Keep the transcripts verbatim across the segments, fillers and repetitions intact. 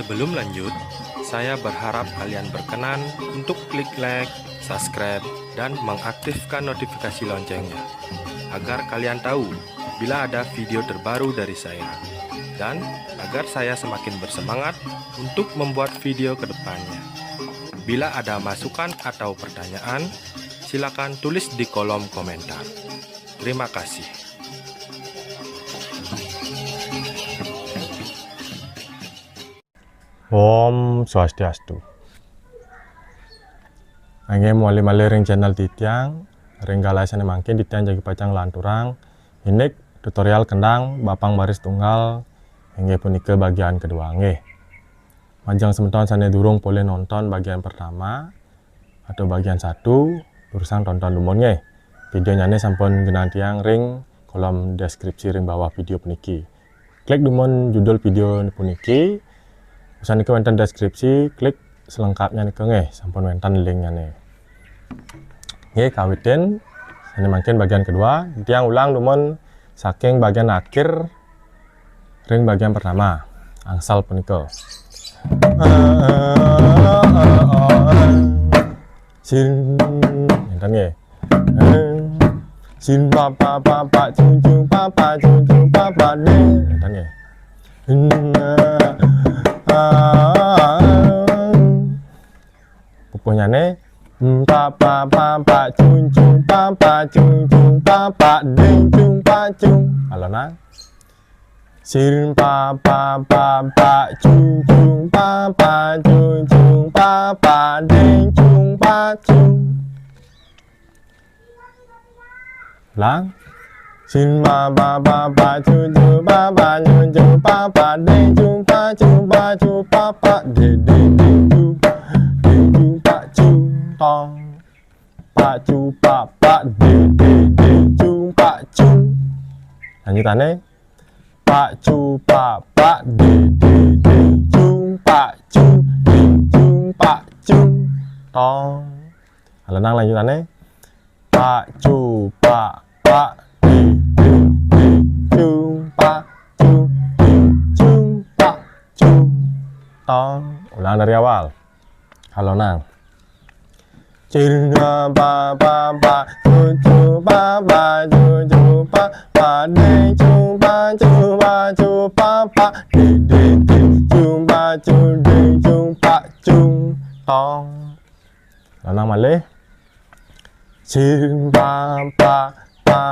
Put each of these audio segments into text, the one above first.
Sebelum lanjut, saya berharap kalian berkenan untuk klik like, subscribe, dan mengaktifkan notifikasi loncengnya, agar kalian tahu bila ada video terbaru dari saya, dan agar saya semakin bersemangat untuk membuat video ke depannya. Bila ada masukan atau pertanyaan, silakan tulis di kolom komentar. Terima kasih. Om Swastiastu. Inggih, mawali malih ring channel titiang. Ring galah sane mangkin titiang jagi pacang nglanturang indik tutorial kendang bapang baris tunggal, inggih punika bagian kedua nggih. Majeng semeton sane durung polih nonton bagian pertama, atau bagian satu, durusang tonton dumun nggih. Videonyane sampun genah tiang ring kolom deskripsi ring bawah video puniki. Klik dumun judul video puniki. Sapunika wenten deskripsi, klik selengkapnya nika nggih, sampun wenten linknyane. Nggih, kawitin sane mangkin bagian kedua, tiang ulang dumun saking bagian akhir ring bagian pertama. Angsal punika. Sin, ngenten nggih. Sin pa pa pa pa cung cung pa pa cung cung pa pa ding. Ngenten nggih. Pupuhnyane, pa pa pa pa cung cung pa pa cung cung pa pa ding cung pa cung. Alona. Sin pa pa pa pa cung cung pa pa cung cung pa pa ding cung pa cung. Ulang. Sin pa pa pa pa cung cung pa pa cung cung pa pa ding cung pa cung pa cung pa pa ding ding ding cung ding cung pa cung tong. Pa cu pa pa ding ding ding cung pa cung. Lanjutane. Pa cu pa pa ding ding ding cung pa cung ding cung pa cung tong. Alenang lanjutane. Pa cu pa pa ding ding ding cung pa cung ding cung pa cung tong. Ulang dari awal. Alonang. Cir pa pa pa cu cu pa pa cu cu pa pa ding cung pa cung pa cu pa pa ding ding ding cung pa cung ding cung pa cung tong. Lanang malih. Cing pa pa pa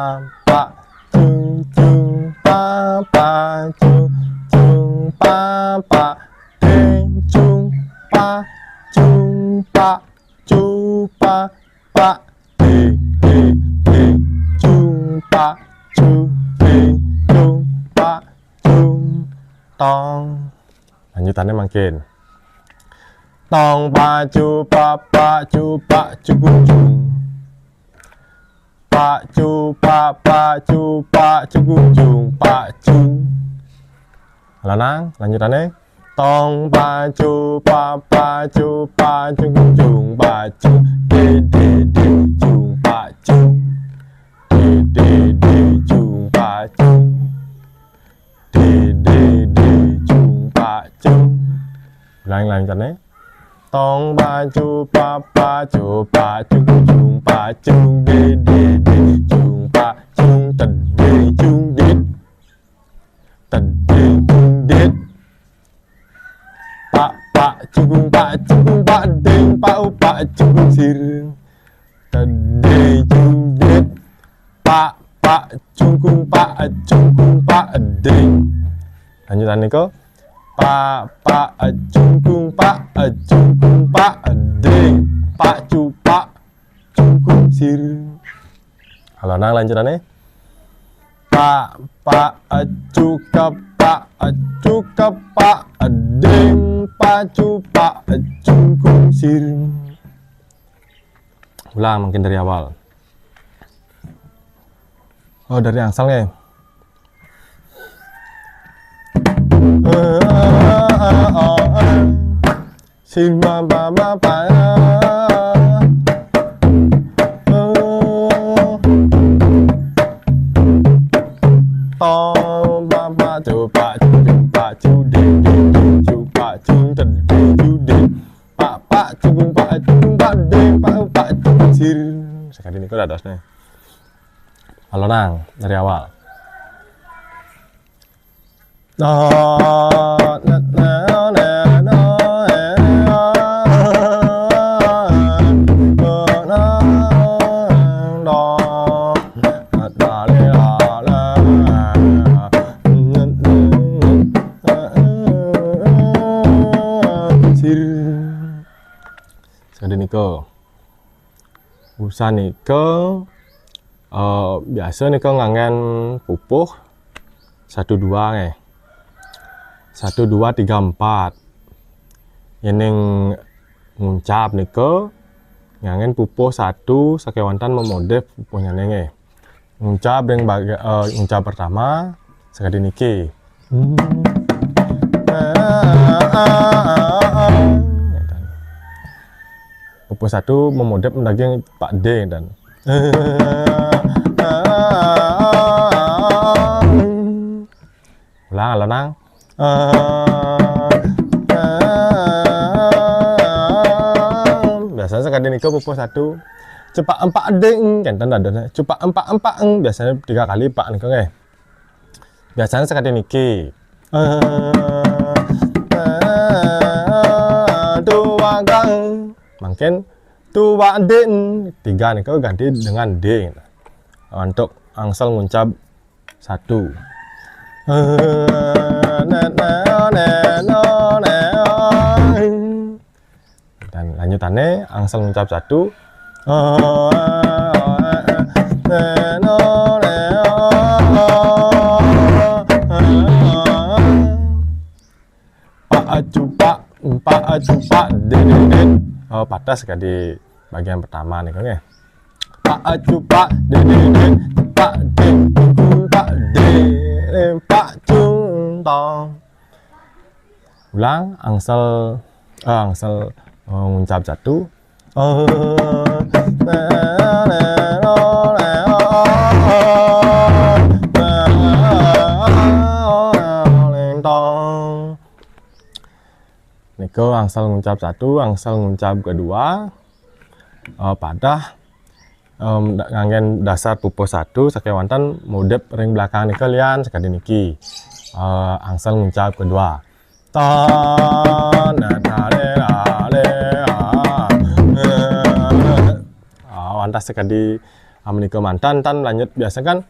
cung cung pa pa cung cung pa pa ding cung pa cung pa cu pa pa ding ding ding cung pa cung ding cung pa cung tong. Lanjutane mangkin. Tong pa cu pa pa cu pa cu cung cung. Pa cu pa pa cu pa cu cung cung pa cung. Lanang, lanjutane. Tong pa cu pa pa cu pa cung cung cung pa cung. Di di di cung pa cung. Di di di cung pa cung. Di di di cung pa cung. Ulang, lanjutane. Tong pa cu pa pa cu pa cung cung cung pa cung di di di cung pa cung teding cung dit. Teding cung dit. Pa pa cung cung pa cung cung pa ding pa u pa cung cung sir. Teding cung dit. Pa pa cung cung pa cung cung pa ding. Lanjutane nika. Pa pa cung cung pa cung cung pa ding. Pa cu pa cung cung sir. Alonang lanjutane. Pa pa cu ke pa cu ke pa ding pa cu pa cung cung sir. Ulang mangkin dari awal. Oh, dari angsal nggih. Sing ba ba ba ba. To ba ba cu pa cu cu pa cu ding ding ding cu pa cu Cepet terus nih. Halo nang, dari awal. Sir. Sakadi nika. Usan nika, eh, biasa nika nganggén pupuh satu dua nggih. Satu dua tiga empat. Yén ing nguncap nika nganggén pupuh satu sakéwanten mamodif pupuhnyané nggih. Nguncap ring baga-, eh, nguncap pertama sakadi niki. Pupuh satu mamodif daging Pak D dan. Ulang, halo nang. Biasanya sakadi nika pupuh satu. Cepak empak ding, kénten dadosnya. Cepak empak empak, biasanya tiga kali pak nika nggih. Biasanya sakadi niki. Tuwakang. Mangkin tuwak din. Tiga nika ganti dengan D. Untuk angsal nguncap satu. Dan lanjutannya angsal nguncap satu. Pak acupak, pak acupak, dididit. Oh, patah sakadi bagian pertama nih, nggih. Pak acupak, dididit, pak ding, pak ding, pak cung tong. Ulang, angsal, eh, angsal, eh, nguncap satu. Nika angsal nguncap satu, angsal nguncap kedua. Eh, padah, em, da-, nganggén dasar pupuh satu, sakéwanten mudep ring belakang nika lian, sakadi niki. Eh, angsal nguncap kedua. Tan, tare, rare, ah. Ah, wantah sakadi, ah, menika mantan, tan lanjut biasa kan.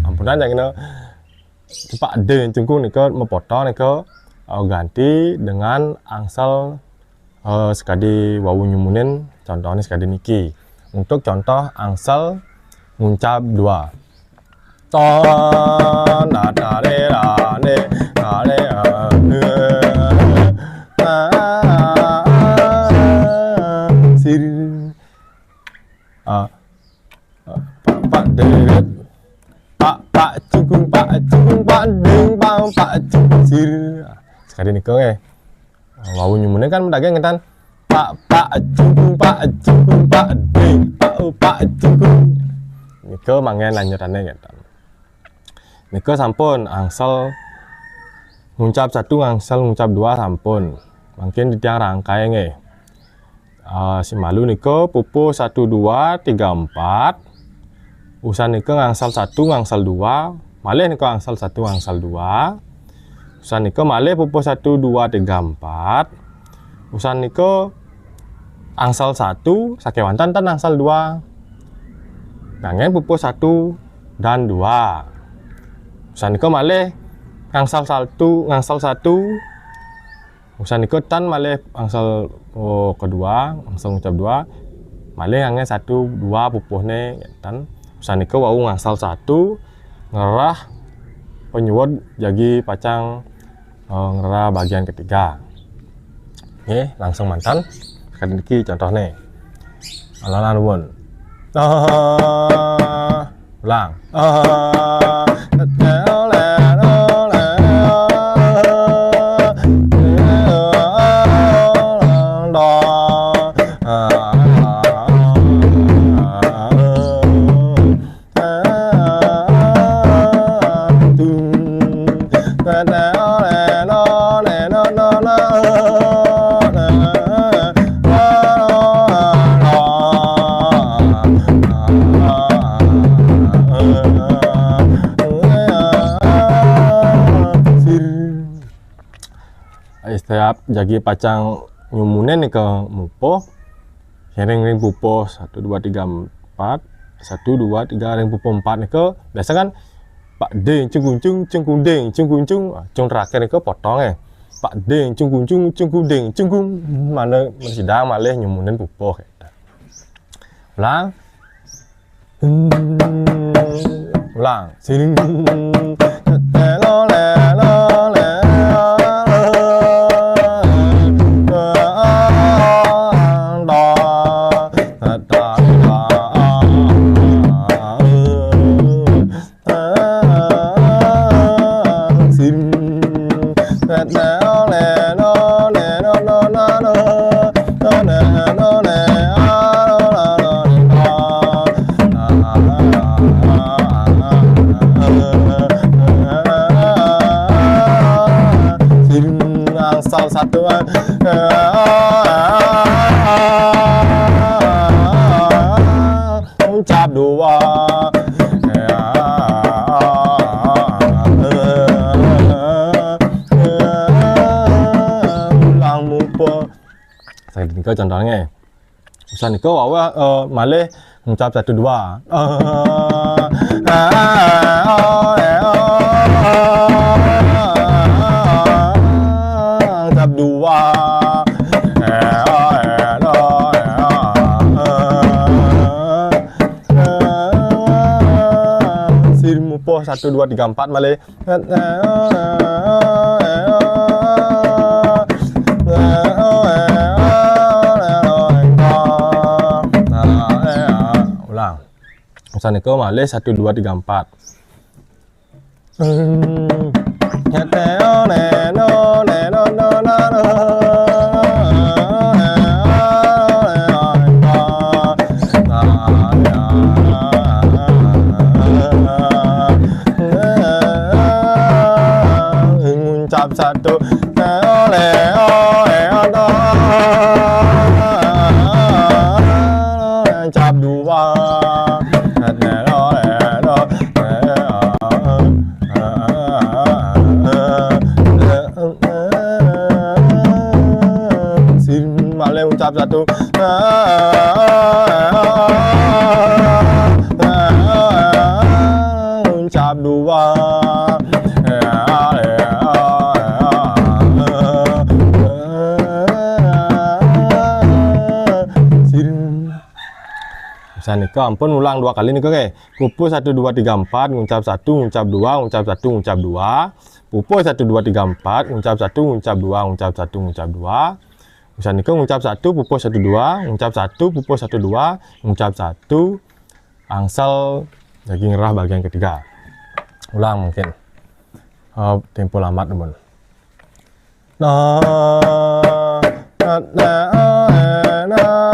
Ampunan yang kena cepak D cungkung nika mapotong nika, eh, ganti dengan angsal, eh, sakadi wau nyumunin, contohnya sakadi niki. Untuk contoh angsal nguncap dua. Ton, da, da, re, ra, ne, ra, re, ra, ne. Sir. Ah, ah, pak, pak, deret. Pak, pak, cukung, pak, cukung, pak, ding, pak, pak, cukung, sir. Sakadi nika, eh. Wau nyumune kan madaging ngentan. Pak, pak, cukung, pak, cukung, pak, ding, pak, pak, cukung. Nika manggen lanjutane ngentan. Nika sampun angsal nguncap satu, angsal nguncap dua sampun. Mangkin titiang rangkai nggih. Ah, si malu nika pupuh satu dua tiga empat. Usan nika ngangsal satu, ngangsal dua. Malih nika angsal satu, ngangsal dua. Usan nika malih pupuh satu dua tiga empat. Usan nika angsal satu, sakewanten ten angsal dua. Nanging pupuh satu dan dua. Usan nika malih ngangsal satu, ngangsal satu. Usan nika tan malih angsal, oh, kedua, angsal ngucap dua. Malih nganggé satu, dua pupuhne, ten. Usan nika wau ngangsal satu, ngerah penyuwud jagi pacang, eh, ngerah bagian ketiga. Nggih, langsung mantan. Sakadi niki contohne. Alana nuwun. Ah, ulang. Ah, Siap, jagi pacang nyumunin nika mupuh. Sering ring pupuh satu, dua, tiga, empat. Satu, dua, tiga, ring pupuh empat nika. Biasa kan, pak ding, cung kuncung, cung kuding, cung kuncung. Ah, cung terakhir nika potong, eh. Pak ding, cung kuncung, cung kuding, cung kung. Mana, mana sidang malih nyumunin pupuh. Ulang. Ulang. Sing. Angsal satu, ucap dua. Ulang mupuh. Saking nika contohnya. Usan nika wawah, eh, malih ngucap satu dua. Ngucap dua. Sing mupuh satu, dua, tiga, empat malih. Ulang. Usan nika malih satu, dua, tiga, empat. Ngucap satu. Ngucap dua. Sing malih ngucap satu. Ngucap dua. Sing. Usan nika ampun ulang dua kali nika, oke. Pupuh satu, dua, tiga, empat, ngucap satu, ngucap dua, ngucap satu, ngucap dua. Pupuh satu, dua, tiga, empat, ngucap satu, ngucap dua, ngucap satu, ngucap dua. Usan nika ngucap satu, pupuh satu, dua, ngucap satu, pupuh satu, dua, ngucap satu. Angsal jagi ngerah bagian ketiga. Ulang mungkin. Eh, tempo lambat, teman. Nah, nah, nah, nah,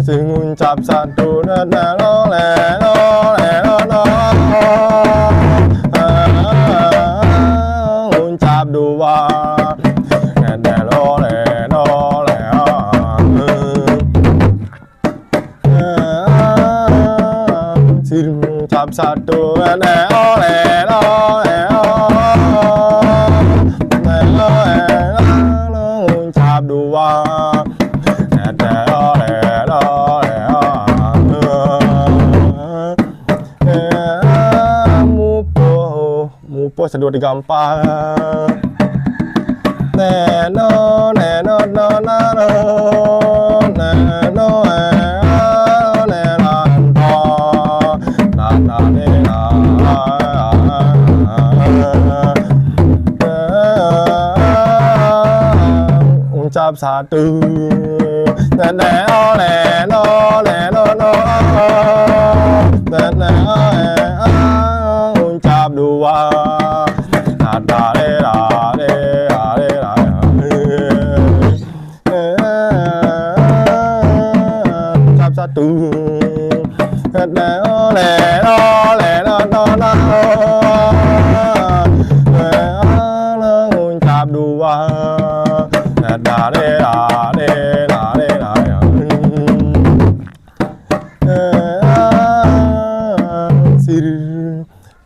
Sing ngucap satu, ngucap dua. Sing ngucap satu. Ngucap dua. Mupuh, mupuh satu, dua, tiga, empat. Neno, neno, no, nano. Neno, eh, neno, to. Na, na, ni, na. Ucap satu. Neno, neno, neno, no. Neno, eh, Tung. Lé, lé, lé, lé, lé, lé, lé. Ngucap dua. Lé, da, lé, da, lé, da, lé, da, ya. Sir.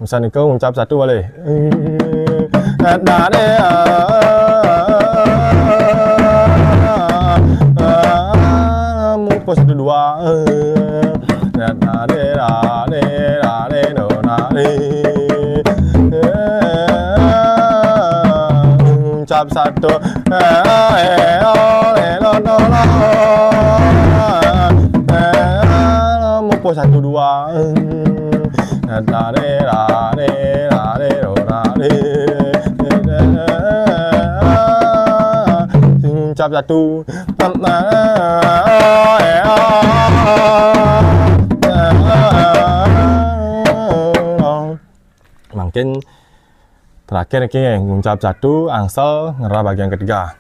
Misal niko ngucap satu balik. Mupo satu dua. Ngucap satu. Mupo satu dua. Cap satu. Mungkin terakhir iki ngucap satu, angsel ngerah bagian ketiga.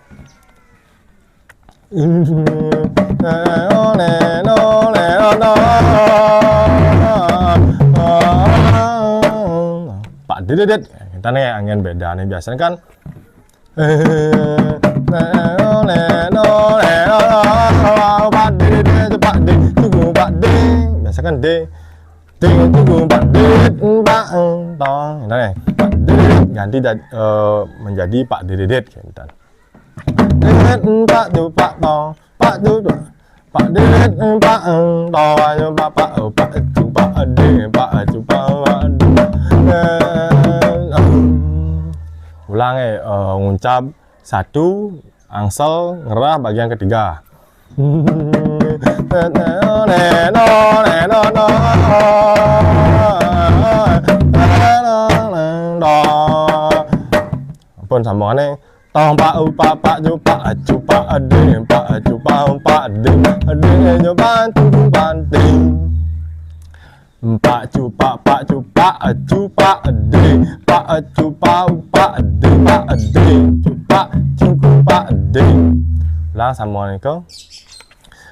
Pak Didit. Kita nih angin beda nih. Biasanya kan Pak Didit, Pak Didit, tunggu Pak Didit. Biasa kan D, D, tunggu Pak Didit, Pak, tong. Kita nih Pak Didit ganti jadi, eh, menjadi Pak Didit gitu. Pak tu, Pak tong, Pak tu, Pak. Pak didit, Pak, Pak, Pak, Pak, Pak, Pak, Pak, Pak, Pak, Pak, Pak. Ulang, eh, eh, ngucap satu, angsel ngerah bagian ketiga. Ampun, sambungannya. Tong pak upak pak cupak cupak ding pak cupak pak ding ding cupak cupak ding. Pak cupak pak cupak cupak ding pak cupak pak ding pak ding cupak cupak ding. Ulang sama ni ko.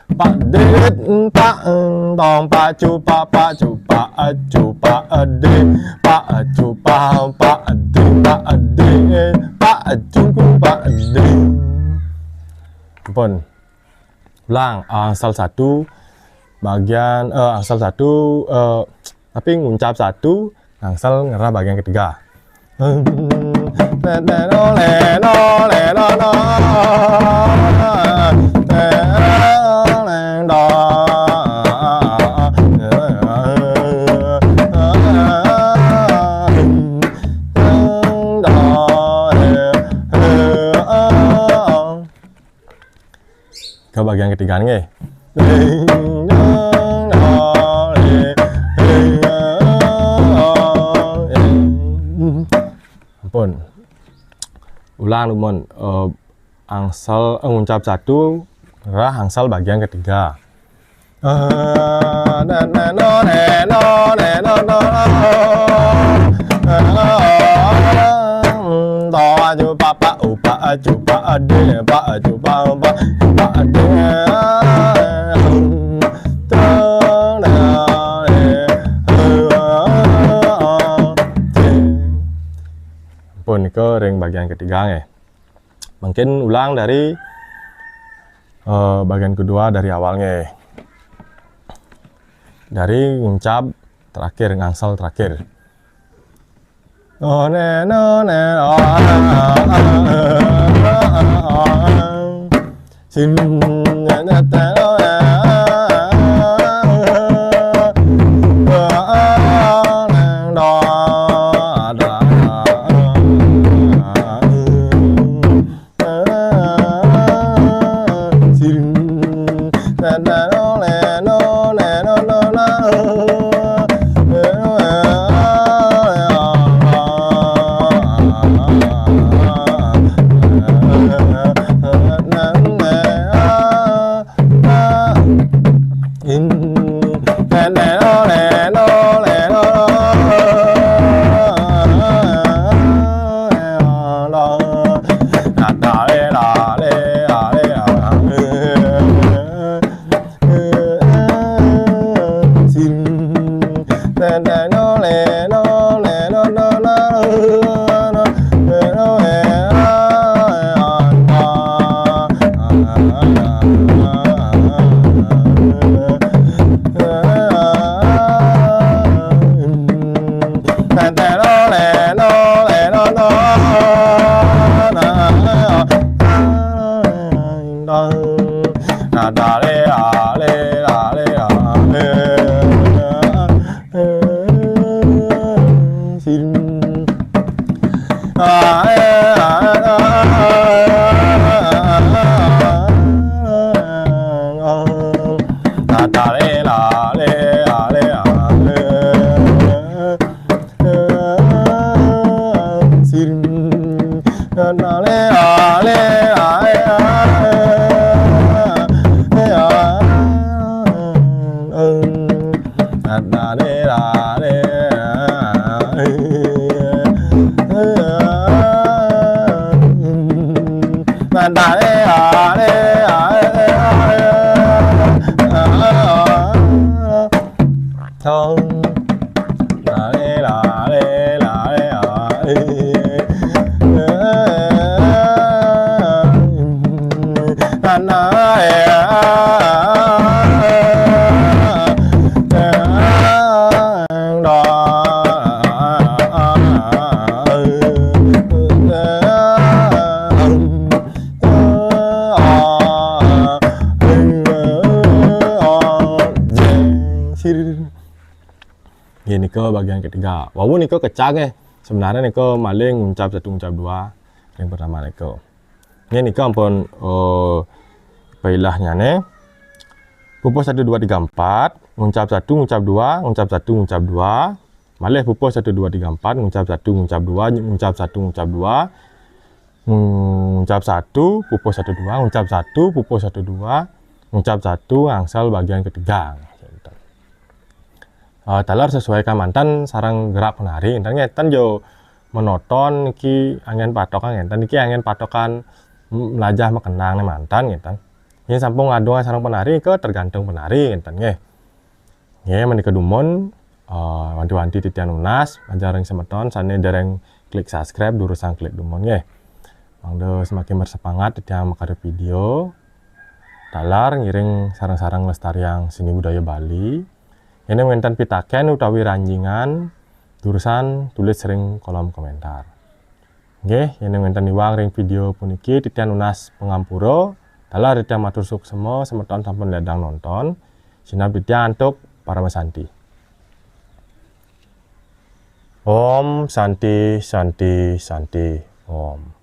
Pak didit, Pak, tong pak cupak pak cupak cupak ding pak cupak pak ding pak ding pak cupak pak ding. Ampun. Ulang, angsel satu bagian, eh, angsel satu, eh, tapi ngucap satu, angsel ngerah bagian ketiga. Ke bagian ketiga nih. Ampun. Ulang, Lumon. Eh, angsel, eh, ngucap satu, rah angsel bagian ketiga. Ampun, niko ring bagian ketiga nggih. Mungkin ulang dari, eh, bagian kedua dari awalnya. Dari ngucap terakhir, ngangsel terakhir. Oh, ne, no, ne, oh, ah, ah, ah, ah. Sim, ne, ne, te, oh, ah, ah, ah, ah, ah, do, da, ah, ah, ah. Nggih, nika bagian ketiga. Wau nika kecak nggih. Sebenarnya nika malih ngucap satu, ngucap dua. Yang pertama nika. Nggih, nika ampun, eh, pailahnyane. Pupuh satu, dua, tiga, empat, ngucap satu, ngucap dua, ngucap satu, ngucap dua. Malih pupuh satu, dua, tiga, empat, ngucap satu, ngucap dua, ngucap satu, ngucap dua. Ngucap satu, pupuh satu, dua, ngucap satu, pupuh satu, dua, ngucap satu, angsal bagian ketiga. Eh, taler sesuaikan manten sareng gerak penari, enten nggih, enten jo monoton niki anggen patokan, enten niki anggen patokan m-, melajah makenang ne manten, enten. Yen sampun ngadung sareng penari, ke tergantung penari, enten nggih. Nggih, menika dumun, eh, wanti-wanti titiang nunas, majeng ring semeton sane dereng klik subscribe, durusang klik dumun nggih. Mangda semakin bersemangat titiang makarya video. Taler ngiring sareng-sareng lestariang seni budaya Bali. Yen wenten pitaken utawi ranjingan, durusang tulis ring kolom komentar. Nggih, yen wenten iwang ring video puniki, titiang nunas pangampura, taler titiang matur suksma semeton sampun ledang nonton. Sineb titiang antuk paramasanti. Om Santi, Santi, Santi, Om.